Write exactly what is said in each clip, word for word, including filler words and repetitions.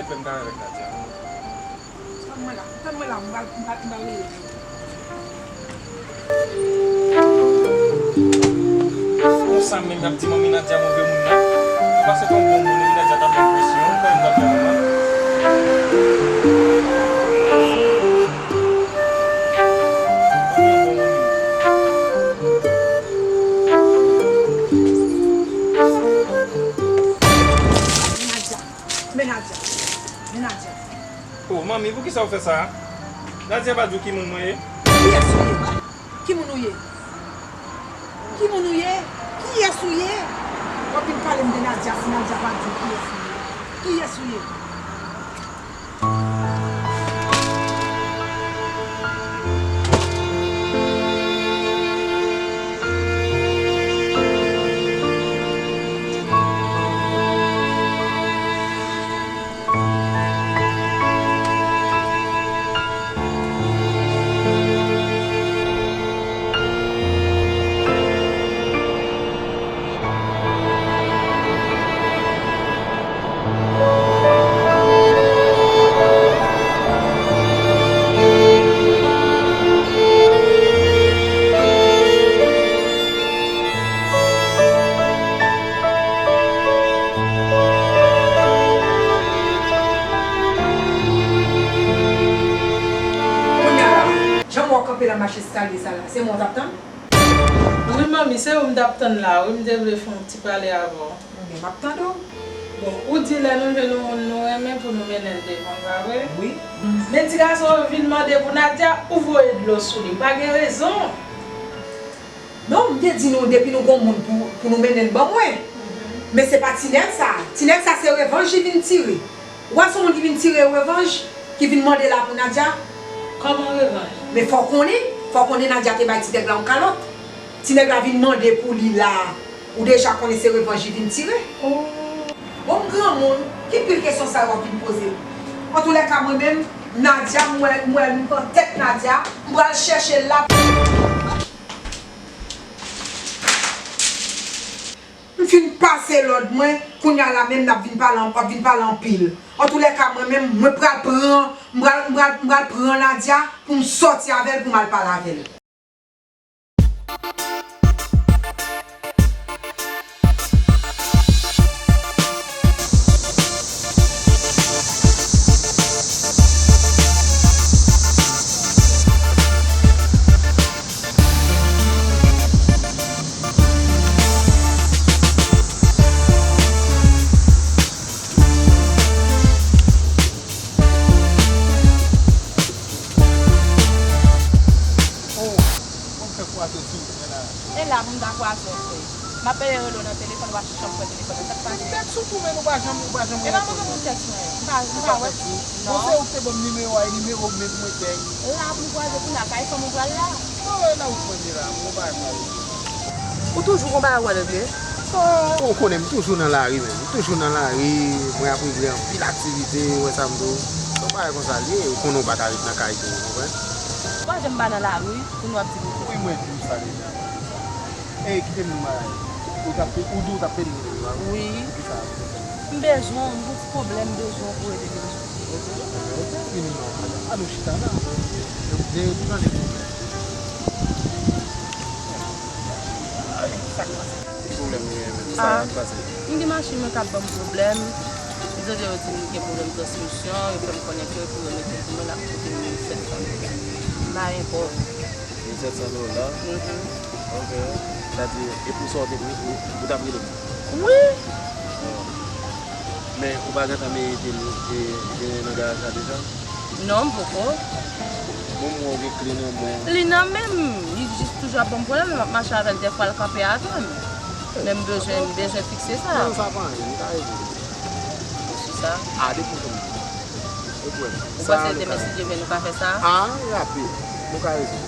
Fè m kare avèk Nadia. Tann mwen la, tann mwen la, m pral, m pral, m pral rele. Konsa menm y ap di manmi Nadia move moun nan. Pase pa yon bon moun, epi Nadia t ap ban presyon, kòman m t ap fè manman? Manmi yon bon moun. Men Nadia, men Nadia, men Nadia. Oh, manmi, poukisa w fè sa? Nadia pa di w ki moun mwen ye? Kiyès ou ye? Ki moun ou ye? Ki moun ou ye? Kiyès ou ye? W ap vin pale m de Nadia, si Nadia pa di w kiyès ou ye. Kiyès ou ye? Kounye a la, jan m wè w kanpe nan mach eskalye sa la, se mwen w t ap tann? Wi, manmi, se ou m t ap tann la, wi, m te vle fè yon ti pale avè w. Ebyen, m ap tande w. Bon, ou di lè nou jwenn yon moun nou renmen pou nou mennen l devan, pa vre? Wi. Men ti gason yo vin mande pou Nadia, ou voye dlo sou li. Ou pa gen rezon. Non, m te di nou depi nou gon moun pou, pou nou mennen l ban mwen. Men se pa Tinèg sa. Tinèg sa se revanj li vin tire. Ou wè se yon moun ki vin tire revanj, ki vin mande la pou Nadia. Kòman revanj? Men fò w konnen, fò w konnen Nadia te bay ti nèg la yon kalòt. Ti nèg la vin mande pou li la. Ou deja konnen se revanj li vin tire. Oh. Bon, m granmoun, ki pil kesyon sa yo w ap vin poze m? Antoulèka, mwen menm, Nadia, m wè, m wè, m pran tèt Nadia, m pral chèche l la. M fin pase lòd mwen, kounye a la menm n ap vin pale, w ap vin pale anpil. Antoulèka, mwen menm, mwen pral pran, m pral, m pral, m pral pran Nadia pou m sòti avè l, pou m al pale avè l. Oh, bon, fè pwazo sou mwen la. E la pou m ta pwazo, frè. M ap pede rele w nan telefòn, w ap janm pran telefòn nan. Sa k pase? Tèks ou tou, men ou pa janm, ou pa janm reponn mwen. E pa mwen pou tèks mwen. M pa, m pa wè. Bon, se ou ki te ban m nimewo a, e nimewo m menm mwen te. La pou m kwaze kounye a, kay fanm ou pral la. Non, e la ou pran de la, mwen pa wè sa. Ou toujou gon bagay w wè regle? Oh, ou konnen m toujou nan lari, menm. M toujou nan lari, mwen ap regle anpil aktivite, ou wè sa m di w. Se yon bagay konsa l ye, ou konnen w pa ka ret nan kay tou, ou konprann? Ou pa janm pa nan lari, pou nou ap di nou. Wi, mwen di w sa deja, mwen di w sa. Ey, kite m di w bagay. Ou t ap, ou di w t ap pede m, wi. Poukisa? M bezwen w, m gon ti pwoblèm, m bezwen w pou ede m rezoud li. Ok, ok, ok, vini non. Ann nou chita la. De, de, de pwoblèm. Ay, sa k pase? Ki pwoblèm ou genyen menm? Sa k pase? M gen machin mwen k ap ban m pwoblèm. M tande yo di m gen pwoblèm transmisyon, yo fè m konnen ke pou yo mete l pou mwen, l ap koute m mil sèt san dola. M pa gen kòb. Mil sèt san dola? Mhm. Ok. Sa di, e pou sa w te, ou, ou, ou t ap rele m? Wi. Oh. Men ou pa gentan mete l, e, e, nan garaj la deja? Non, m poko. Bon, m wè w gen kle nan men w. Li nan men m. Li jis toujou ap ban m pwoblèm, lè m ap mache avè l, dèfwa l kanpe atann. Men m bezwen, m bezwen fikse sa. Non, sa pa anyen, m ka ede w. Sou sa? A, depi w konn. Ou panse demen si Dye vle nou ka fè sa? A, rapid. Nou ka rezon.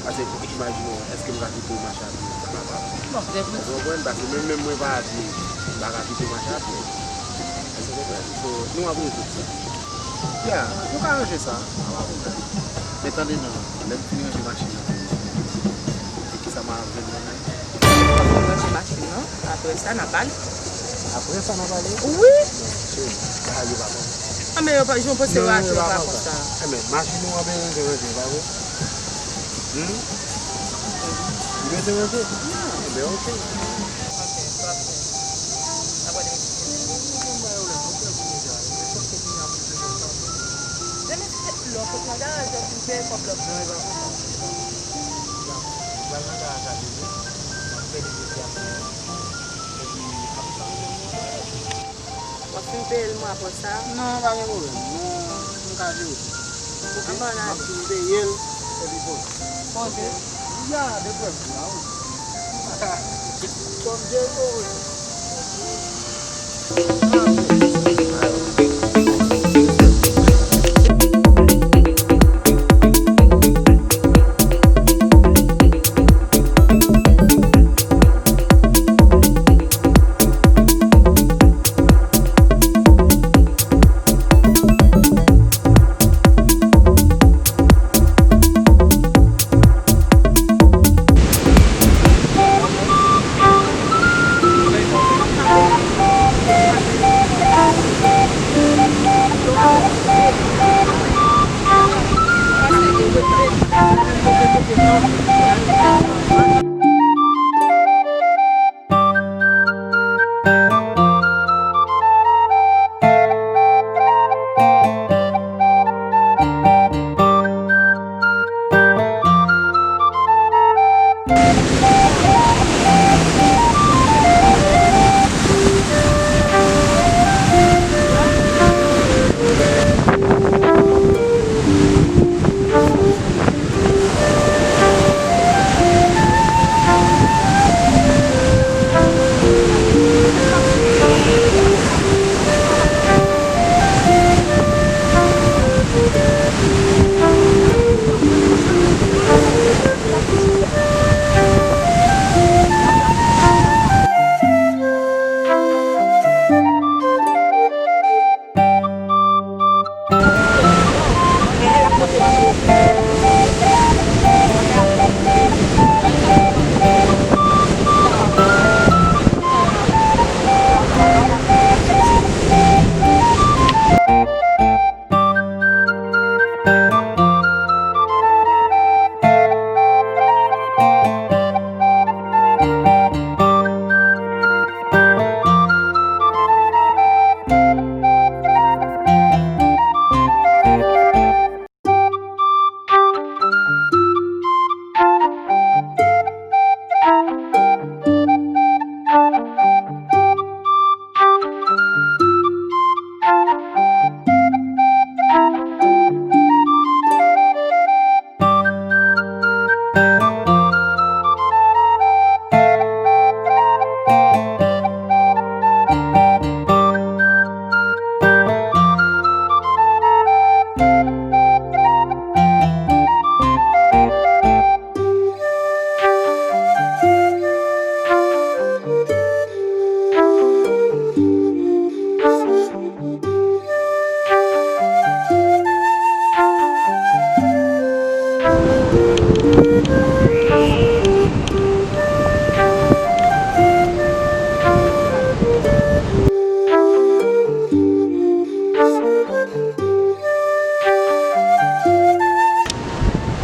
Paske, imajine w, èske m ka kite w mache a pye? M pa kapab. Bon, depi. Ou konprann? Paske menm, menm mwen pa a pye, m pa ka kite w mache a pye. Èske w konprann? So, nou ap rezoud sa. Ya, nou ka ranje sa. Pa gen pwoblèm. Men tande non, lè m fin ranje machin nan pou ou, e kisa m a jwenn nan men? W ap fin ranje machin nan, apre sa, n a pale. Apre sa, n a pale? Wi. Bon, cheri, bagay yo pa bon. Men yo pa, jan w panse yo aji yo pa konsa. Enben, machin ou an bezwen te rantre, pa vre? Hmm? Li bezwen rantre? Enben, oke. Oke, pase. Apre de. Lè m te lò, kot nan garaj, yo fin peye kòb lòt. Non, e pa konsa. Pral nan garaj la demen, m ap fè negosiyasyon an. Epi, apre sa, nou menm nou anvoye. W ap fin peye l mwen apre sa? Non, pa gen pwoblèm. Nou, nou ka jere. Oke? Anba la. M ap fin peye l, epi poze. Poze. Ya, de pwoblèm la, wi. Kòm Jericho, wi.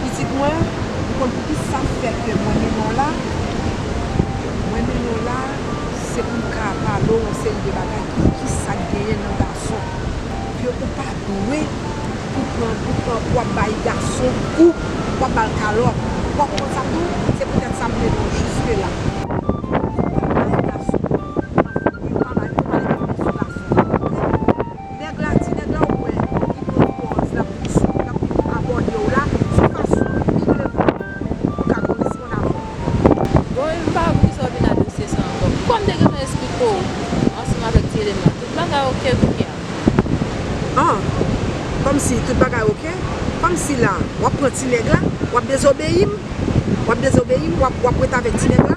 Pitit mwen, ou konn poukisa fè ke mwen mennen w la? Mwen mennen w la, se pou m ka pale w yon seri de bagay ki, ki sa k genyen nan gason. Ke ou pa dwe pou pran, pou pran, pou w ap bay gason kou, pou w ap ba l kalòt. Ou pa konprann sa m di w? Se poutèt sa m mennen w jiske la. Pou w pa bay gason kou, ou pa bay, ou pa bay sou gason. Nèg la, ti nèg la ou wè, ki pran pòz, l ap vin sou, l ap vin abòde w la, se fason li vle pou, pou ka koresponn avè w. Bon, m pa konn kisa w vin ak dosye sa ankò. Kòm m te gentan eksplike w ansanm avèk ti Elena, tout bagay oke kounye a. An, kòmsi tout bagay oke? Kòmsi la, w ap pran ti nèg la, w ap dezobeyi m, w ap dezobeyi m, w ap, w ap ret avèk ti nèg la?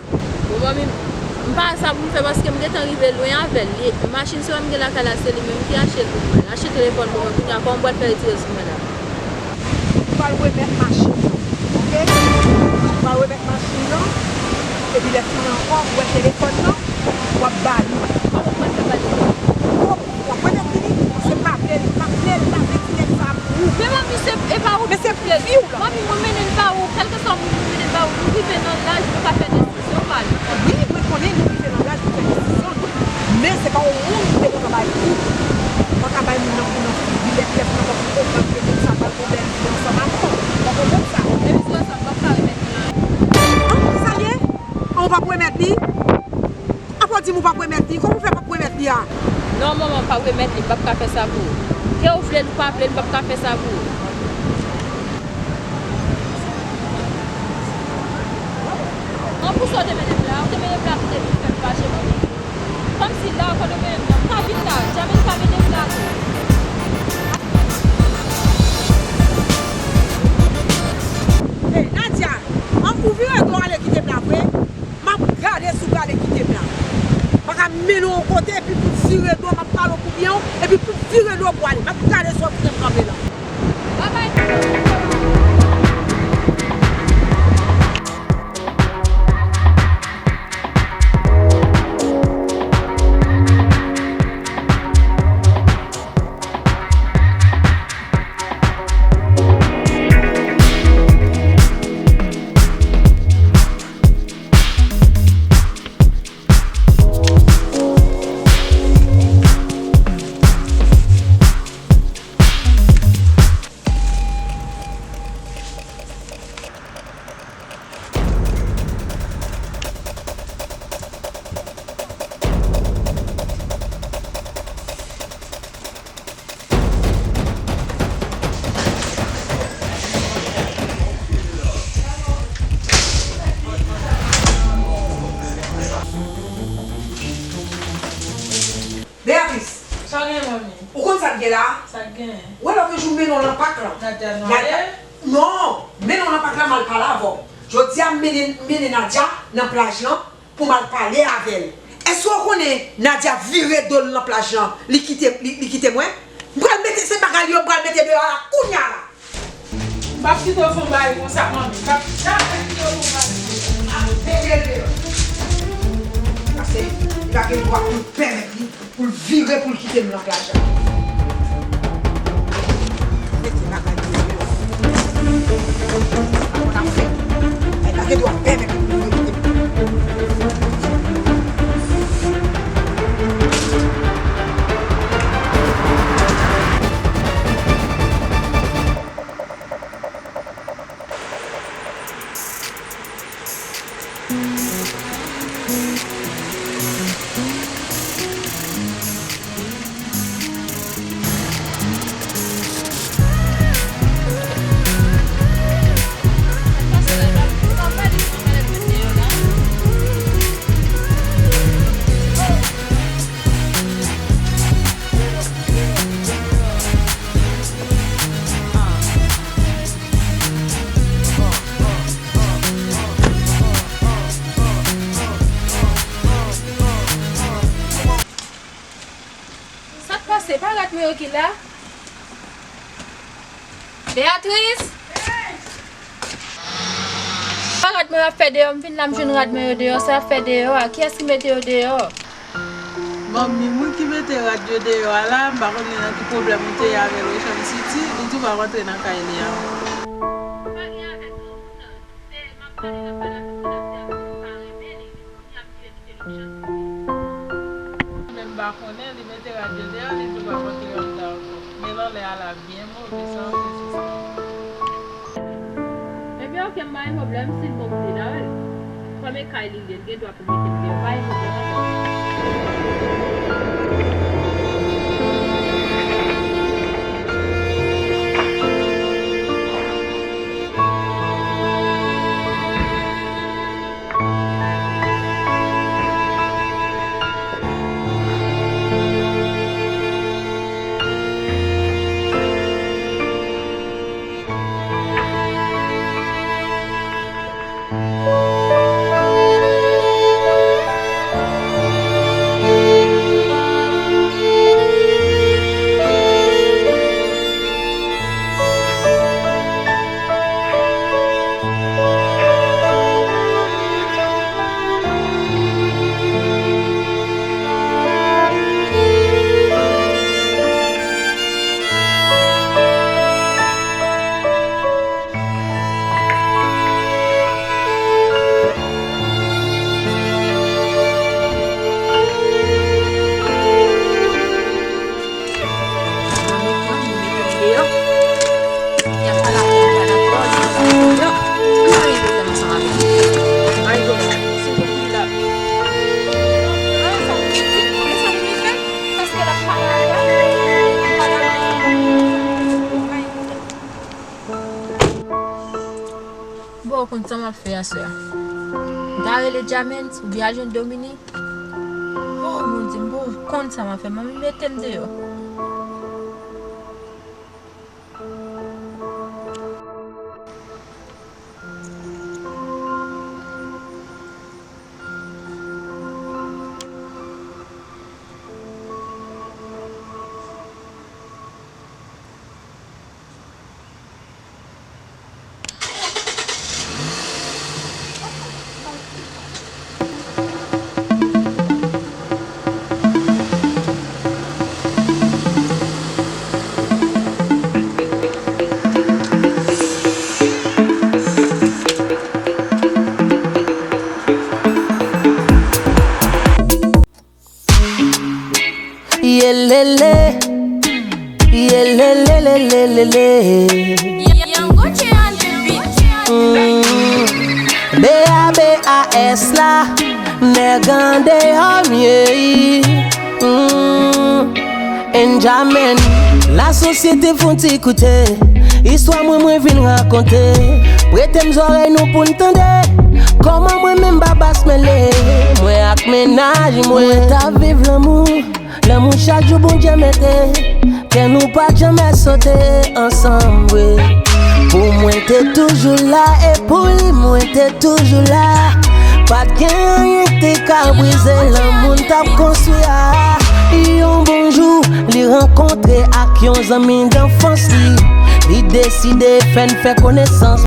Bon, manmi, m pa sa pou m fè paske m gentan rive lwen avè l. Li, machin sa m gen lakay la, se li menm ki achte l pou mwen. L achte telefòn pou mwen, kounye a, kòman m pral fè retire l sou mwen la? Ou pral remèt machin nan, oke? Ou pral remèt machin nan, epi lè fini ankò, ou wè telefòn nan, w ap ba li. Kòman m pral fè ba li telefòn? Bon, w ap remèt li, paske m pa vle, m pa vle P ap remèt li? Apa w di m ou p ap remèt li? Kòman w fè p ap remèt li a? Non, manman, m p ap remèt li. M p ap ka fè sa pou ou. Ke w vle l ou pa vle l, m p ap ka fè sa pou ou. An pou sa w te mennen m la, ou te mennen m la pou te vin fè m fache, manman. Kòmsi la, kòm ou mennen m la, m pa vin la, Djamil ka mennen m la tou. Hey, Nadia, an pou vire do w ale kite m la vre? M ap gade si w prale kite m la. M pa ka mennen w yon kote, epi pou vire do, m ap pale w pou byen w, epi pou vire do pou ale. M ap gade si w ap kite m kanpe la. Babay. Beatrice, sa gen, manmi? Ou konn sa k gen la? Sa k gen? Ou wè lòt jou m mennen w nan pak lan. Nadia nwaye? Non, mennen w nan pak lan, m al pale avè w. Jodi a, m mennen, mennen Nadia nan plaj lan pou m al pale avè l. Èske w konnen Nadia vire do l nan plaj lan, li kite, li, li kite mwen? M pral mete se bagay yo, m pral mete deyò la kounye a la. M p ap kite w fè yon bagay konsa, manmi. M p ap janm kite w fè yon bagay konsa. Mete l deyò. Paske li pa gen dwa pou l pèmèt li, pou l vire, pou l kite m nan plaj la. Mete bagay yo deyò. Sa konn ap fè. Li pa gen dwa pèmèt li pou l vire kite m. Sa k pase? Pa rat mwen yo ki la? Beatrice! Pa rat mwen yo ap fè deyò, m vin la m jwenn rat mwen yo deyò, sa y ap fè deyò a? Kiyès ki mete yo deyò? Manmi, moun ki mete rat yo deyò a la, m pa konnen nan ki pwoblèm ou te ye avè l Ocean City, li di w pa rantre nan kay li a. Pa gen avèk granmoun nan. Se m ap pale, l ap pale avèk mwen, l ap di avèk mwen pa renmen li, li di m li ap vire kite l Ocean City. Mwen menm m pa konnen, li mete rat yo deyò, li di w pa rantre anndan ankò. Men lanlè a la byen move, sa w vle se sa. Ebyen, oke, m pa gen pwoblèm, si l bon pou li la, wi. Kòm e kay li ye, l gen dwa pou l mete m deyò, pa gen pwoblèm ankò. Ou konn sa m ap fè aswè a? M ta rele Jamens oubyen al jwenn Dominique? Oh, Bondye, m poko konn sa m ap fè. Manmi mete m deyò. Yelele, yelelelelelele. Young Gucci on the beat. Mm. B A B A S la, nèg andeyò m ye. Mm. Enjamin, lasosyete fè yon ti koute. Istwa mwen, mwen vin rakonte. Prete m zòrèy nou pou n tande. Kòman mwen menm Babas mele, mwen ak mennaj mwen. Mwen t ap viv lanmou, lanmou chak jou Bondye mete. Kè nou pa t janmè sote ansanm vre. Pou mwen te toujou la e pou li mwen te toujou la. Pa t gen anyen ki te ka brize lanmou n t ap konstwi a. Yon bon jou, li rankontre ak yon zanmi danfans li. Li deside fè n fè konesans.